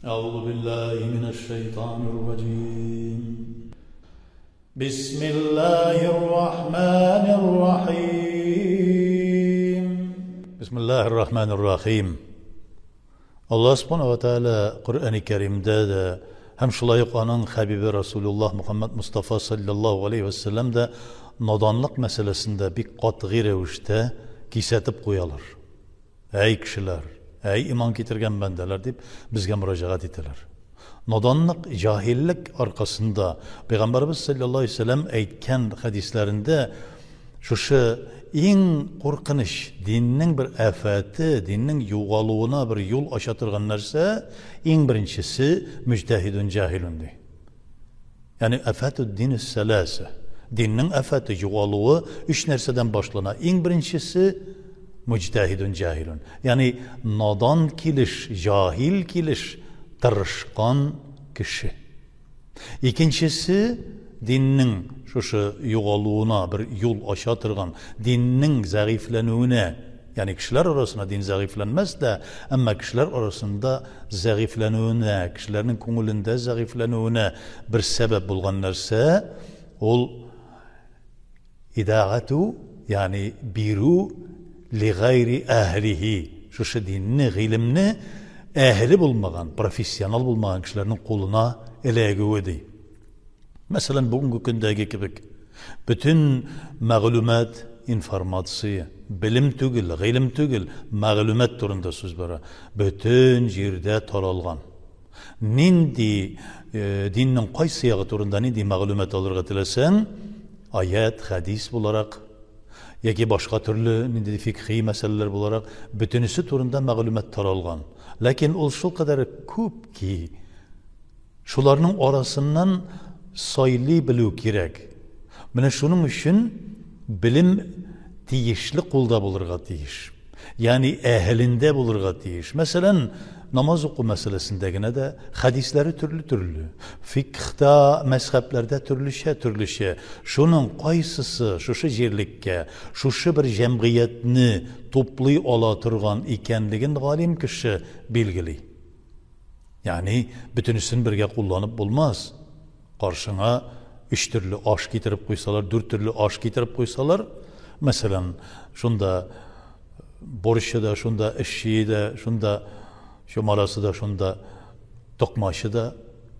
أعوذ بالله من الشيطان الرجيم بسم الله الرحمن الرحيم بسم الله الرحمن الرحيم Аллаһ Субхана ва Тәгалә Коръәни Кәримдә дә һәм шулай ук аның хәбибе Расулуллаһ Мухаммад Мустафа саллаллаһу алейһи ва сәлләм дә наданлык мәсьәләсендә бик катгый рәвештә кисәтеп куялар. Әй кешеләр, әй иман китергән бәндәләр дип безгә мөрәҗәгать итәләр. Наданлык, җаһиллек аркасында Пәйгамбәребез саллаллаһу алейһи ва сәлләм әйткән хәдисләрендә шушы иң куркыныч диннең бер афәте, диннең югалуына бер юл ача торган нәрсә, иң беренчесе мөҗтәһидун җаһилун ди. Ягъни афәтүд дин сәләсә. Диннең афәте югалуы өч нәрсәдән башлана. Иң беренчесе муҗтәһидун җаһилун. Ягъни надан килеш, җаһил килеш тырышкан кеше. Икенчесе диннең шушы югалуына бер юл ача торган, диннең зәгыйфьләнүенә, ягъни кешеләр арасында дин зәгыйфьләнмәс тә, әмма кешеләр арасында зәгыйфьләнүенә, кешеләрнең күңелендә зәгыйфьләнүенә бер сәбәп булган нәрсә, ул идагату, ягъни бирү ли гайри әһлихи, шушы динне, гыйлемне әһеле булмаган, профессионал булмаган кешеләрнең кулына эләгүе ди. Мәсәлән, бүгенге көндәге кебек бөтен мәгълүмат, информация, белем түгел, гыйлем түгел, мәгълүмат турында сүз бара. Бөтен җирдә таралган. Нинди э, диннең кайсы ягы турында нинди мәгълүмат алырга теләсәң, аят, хәдис буларак яки башка төрле нинди фикхи мәсьәләләр буларак, бөтенесе турында мәгълүмат таралган. Ләкин ул шулкадәр күп ки, Шуларның арасыннан сайлый белү кирәк. Менә шуның өчен белем тиешле кулда булырга тиеш. Ягъни әһелендә булырга тиеш. Мәсәлән, намаз уку мәсьәләсендә генә дә хәдисләре төрле-төрле. Фикхта, мәзхәбләрдә төрлечә-төрлечә. Шуның кайсысы шушы җирлеккә, шушы бер җәмгыятьне туплый ала торган икәнлеген галим кеше билгели. Ягъни бөтенесен бергә кулланып булмас. Каршыңа өч төрле аш китереп куйсалар, дүрт төрле аш китереп куйсалар, мәсәлән, шунда борщы да, шунда эшчие дә, шунда чумарасы да, шунда токмачы да.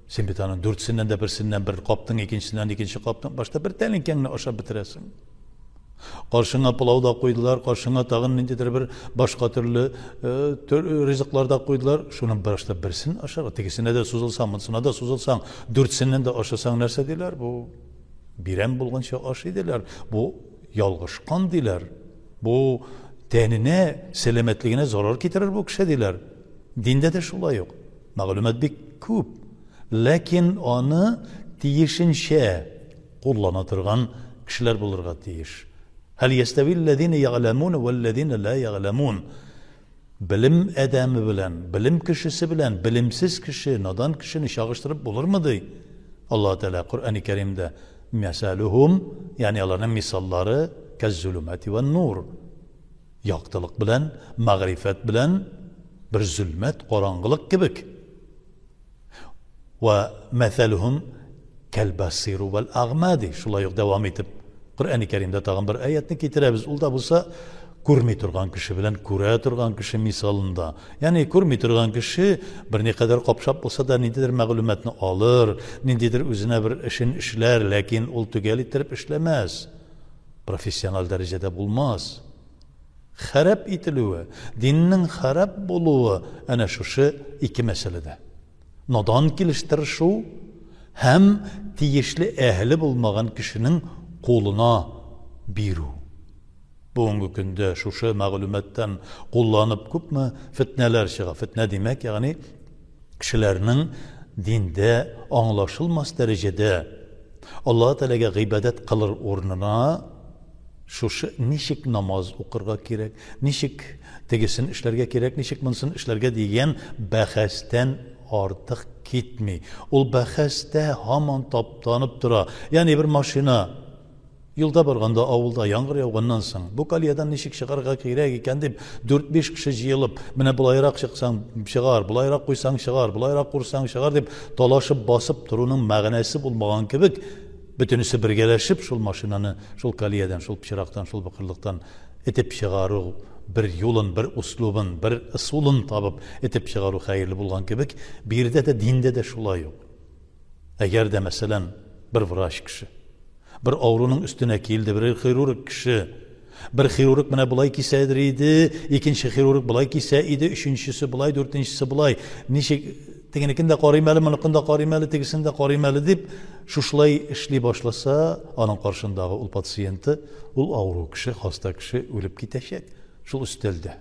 Син бит аның дүртсеннән дә берсеннән бер каптың, икенчесеннән икенче каптың, башта бер тәлинкәңне ашап бетерәсең. Каршыңа пылау да куйдылар, каршыңа тагын ниндидер бер башка төрле э, ризыклар да куйдылар. Шуның башта берсен ашарга, тегесенә дә сузылсаң, монысына да сузылсаң, дүртсеннән дә ашасаң нәрсә диләр? Бу бирәм булганча ашый диләр. Бу ялгышкан диләр. Бу тәненә, сәламәтлегенә зарар китерер бу кеше диләр. Диндә дә шулай ук. Мәгълүмат бик күп. Ләкин аны тиешенчә куллана торган кешеләр булырга тиеш. Һәл ястәвилләзина ягъламун вәлләзина ла ягъламун. Белем адәме белән, белем кешесе белән белемсез кеше, надан кешене чагыштырып булырмы ди? Аллаһ Тәгалә Коръәни Кәримдә мәсәлүһум, ягъни аларның мисаллары кәззулумати вән нур. Яктылык белән, мәгърифәт белән бер зөлмәт, караңгылык кебек. Вә мәсәлүһүм кәлбасиру вәл агма ди. Шулай ук дәвам итеп Коръәни Кәримдә тагын бер аятны китерәбез. Ул да булса күрми торган кеше белән күрә торган кеше мисалында. Ягъни күрми торган кеше берникадәр капшап булса да ниндидер мәгълүматны алыр, ниндидер үзенә бер эшен эшләр, ләкин ул төгәл иттереп эшләмәс. Профессиональ дәрәҗәдә булмас. Харап ителүе, диннең харап булуы әнә шушы ике мәсьәләдә. Надан килеш тырышу һәм тиешле әһеле булмаган кешенең кулына бирү. Бүгенге көндә шушы мәгълүматтан кулланып күпме фетнәләр чыга. Фетнә димәк, ягъни кешеләрнең диндә аңлашылмас дәрәҗәдә Аллаһ Тәгаләгә гыйбадәт кылыр урынына шушы ничек намаз укырга кирәк, ничек тегесен эшләргә кирәк, ничек монысын эшләргә дигән бәхәстән артык китми. Ул бәхәстә һаман таптанып тора. Ягъни бер машина. Юлда барганда авылда яңгыр яуганнан соң, бу колеядан ничек чыгарга кирәк икән дип, дүрт-биш кеше җыелып, менә болайрак чыксаң чыгар, болайрак куйсаң чыгар, болайрак курсаң чыгар дип талашып басып торуның мәгънәсе булмаган кебек, бөтенесе бергәләшеп шул машинаны шул колеядан, шул пычрактан, шул быкырлыктан этеп чыгару бер юлын, бер услубын, бер ысулын табып этеп чыгару хәерле булган кебек, биредә дә диндә дә шулай ук. Әгәр дә, мәсәлән, бер врач кеше бер авыруның өстенә килде, бер хирург кеше, бер хирург менә болай кисәдер иде, икенче хирург болай кисә иде, өченчесе болай, дүртенчесе болай. Ничек тегенекен дә карыйм әле, моныкын да карыйм әле, тегесен дә карыйм әле дип, шушылай эшли башласа, аның каршындагы ул пациенты, ул авыру кеше, хаста кеше үлеп китәчәк шул өстәлдә.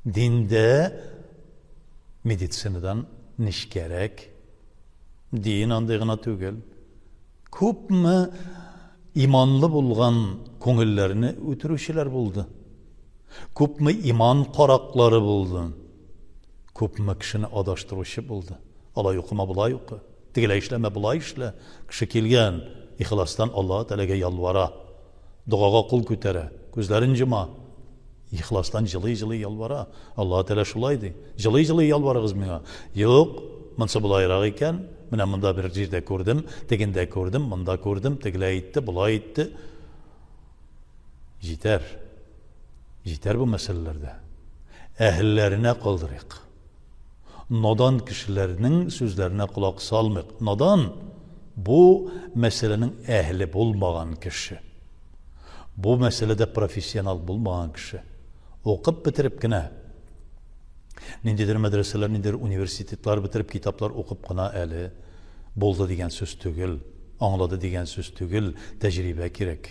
Диндә медицинадан нечкәрәк. Дин андый гына түгел. Күпме иманлы булган күңелләрне үтерүчеләр булды. Күпме иман караклары булды. Күпме кешене адаштыручы булды. Алай укыма, болай укы. Тегеләй эшләмә, болай эшлә. Кеше килгән, ихластан Аллаһ Тәгаләгә ялвара. Догага кул күтәрә, күзләрен җома. Ихластан җылый-җылый ялвара. Аллаһ Тәгалә шулай ди. Җылый-җылый ялварыгыз миңа. Юк, монсы болайрак икән. Менә монда бер җирдә күрдем, тегендә күрдем, монда күрдем, тегеләй итте, болай итте. Җитәр. Җитәр бу мәсьәләләрдә. Әһелләренә калдырыйк. Надан кешеләрнең сүзләренә колак салмыйк. Надан бу мәсьәләнең әһеле булмаган кеше. Бу мәсьәләдә профессионал булмаган кеше. Укып бетереп кенә, ниндидер мәдрәсәләр, ниндидер университетлар бетереп, китаплар укып кына әле булды дигән сүз түгел, аңлады дигән сүз түгел, тәҗрибә кирәк.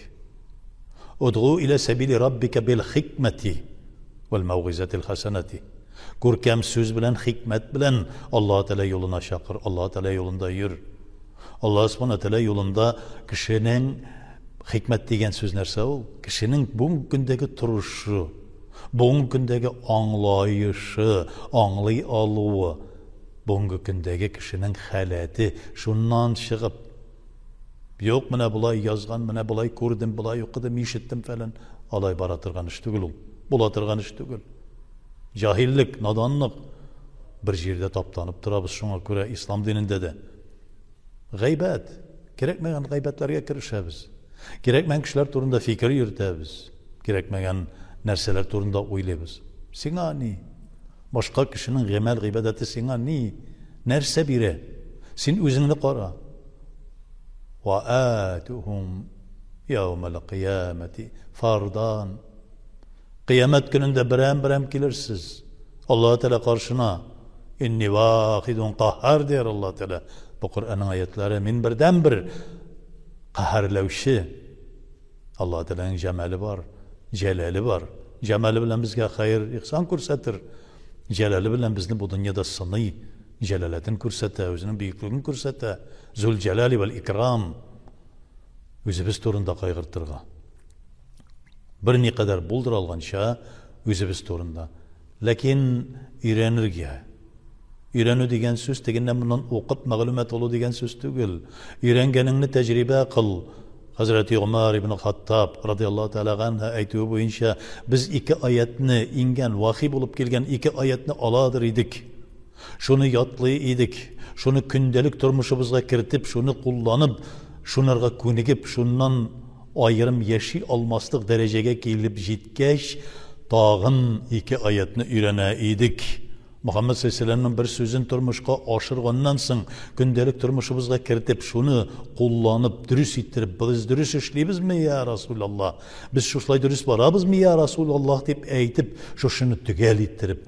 Удгу иля сәбили раббика бил хикмәти вәл мәүгыйзәтил хәсәнәти. Күркәм сүз белән, хикмәт белән Аллаһ Тәгалә юлына чакыр, Аллаһ Тәгалә юлында йөр. Аллаһ Субхана Тәгалә юлында кешенең хикмәт дигән сүз нәрсә ул? Кешенең бүгенге көндәге торышы, бүгенге көндәге аңлаешы, аңлый алуы, бүгенге көндәге кешенең халәте, шуннан чыгып, юк, менә болай язган, менә болай күрдем, болай укыдым, ишеттем фәлән, алай бара торган эш түгел ул. Була торган эш түгел. Җаһиллек, наданлык. Бер җирдә таптанып торабыз, шуңа күрә ислам динендә дә. Гайбәт. Кирәкмәгән гайбәтләргә керешәбез. Кирәкмәгән кешеләр турында фикер йөртәбез. Кирәкмәгән нәрсәләр турында уйлыйбыз. Сиңа ни? Башка кешенең гамәл гыйбадәте сиңа ни? Нәрсә бирә? Син үзеңне кара. Ва атухум яумал кыямати фардан. Кыямәт көнендә берәм-берәм килерсез. Аллаһ Тәгалә каршына. Инни вахидун каһһар дияр Аллаһ Тәгалә. Бу Коръәннең аятлары. Мин бердәнбер каһәрләүче. Аллаһ Тәгаләнең җәмале бар, җәләле бар. Җәмале белән безгә хәер, ихсан күрсәтер. Җәләле белән безне бу дөньяда сыный, җәләләтен күрсәтә, үзенең бөеклеген күрсәтә. Зул җәлали вәл икрам. Үзебез турында кайгыртырга. Берникадәр булдыра алганча үзебез турында. Ләкин өйрәнергә. Өйрәнү дигән сүз тегеннән-моннан укып мәгълүмат алу дигән сүз түгел. Өйрәнгәнеңне тәҗрибә кыл. Хәзрәти Гомәр ибн Хаттаб радиаллаһу тәгалә ганһу әйтүе буенча, без ике аятьне, иңгән, вахи булып килгән ике аятьне аладыр идек. Шуны ятлый идек, шуны көндәлек тормышыбызга кертеп, шуны кулланып, шунарга күнегеп, шуннан аерым яши алмаслык дәрәҗәгә килеп җиткәч, тагын ике аятьне өйрәнә идек. Мөхәммәд салләллаһу бер сүзен тормышка ашырганнан соң, көндәлек тормышыбызга кертеп, шуны кулланып, дөрес иттереп, без дөрес эшлибезме, я Расулаллаһ? Без шушылай дөрес барабызмы, я Расулаллаһ дип әйтеп, шушыны төгәл иттереп,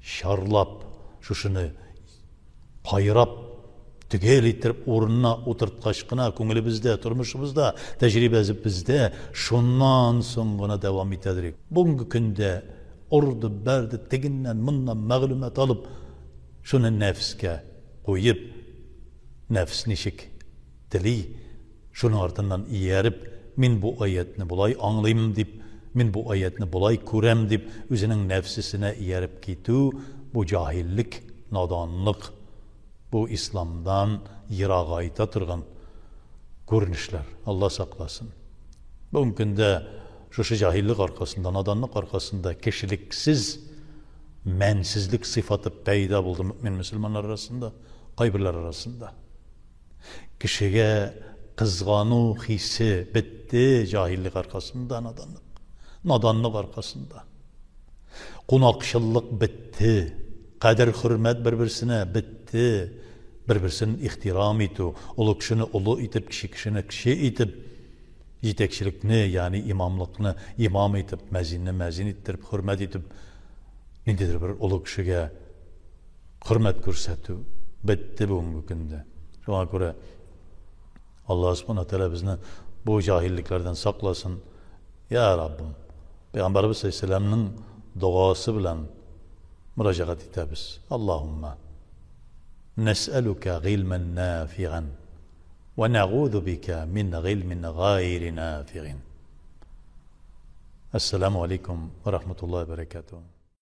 чарлап, шушыны кайрап, төгәл иттереп урынына утырткач кына күңелебездә, тормышыбызда, тәҗрибәбездә шуннан соң гына дәвам итәдер. Бүгенге көндә орды, бәрде, тегеннән, моннан мәгълүмат алып, шуны нәфескә куеп, нәфес ничек тели, шуның артыннан ияреп, мин бу аятьне болай аңлыйм дип, мин бу аятьне болай күрәм дип, үзенең нәфсесенә ияреп китү, бу җаһиллек, наданлык, бу исламдан ерагайта торган күренешләр. Алла сакласын. Бүгенге көндә шушы җаһиллек аркасында, наданлык аркасында кешелексез мәнсезлек сыйфаты пәйда булды мөэмин мөселманнар арасында, кайберләр арасында. Кешегә кызгану хисе бетте җаһиллек аркасында, наданлык. Наданлык аркасында. Кунакчыллык бетте. Кадер-хөрмәт бер-берсенә бетте. Бер-берсен ихтирам итү, олы кешене олы итеп, кече кешене кече итеп, җитәкчелекне, ягъни имамлыкны имам итеп, мәзинне мәзин иттереп, хөрмәт итеп, ниндидер бер олы кешегә хөрмәт күрсәтү бетте бүгенге көндә. Шуңа күрә Аллаһ Субхана Тәгалә безне бу җаһиллекләрдән сакласын. Я Раббым, Пәйгамбәребез саллаллаһу догасы белән мөрәҗәгать итәбез. Аллаһумма нәсәлүкә гыйльмән нафиган вә нәгуду бика мин гыйльмин гайри нафигин. Ассаламу алейкум ва рахматуллахи ва баракатуһ.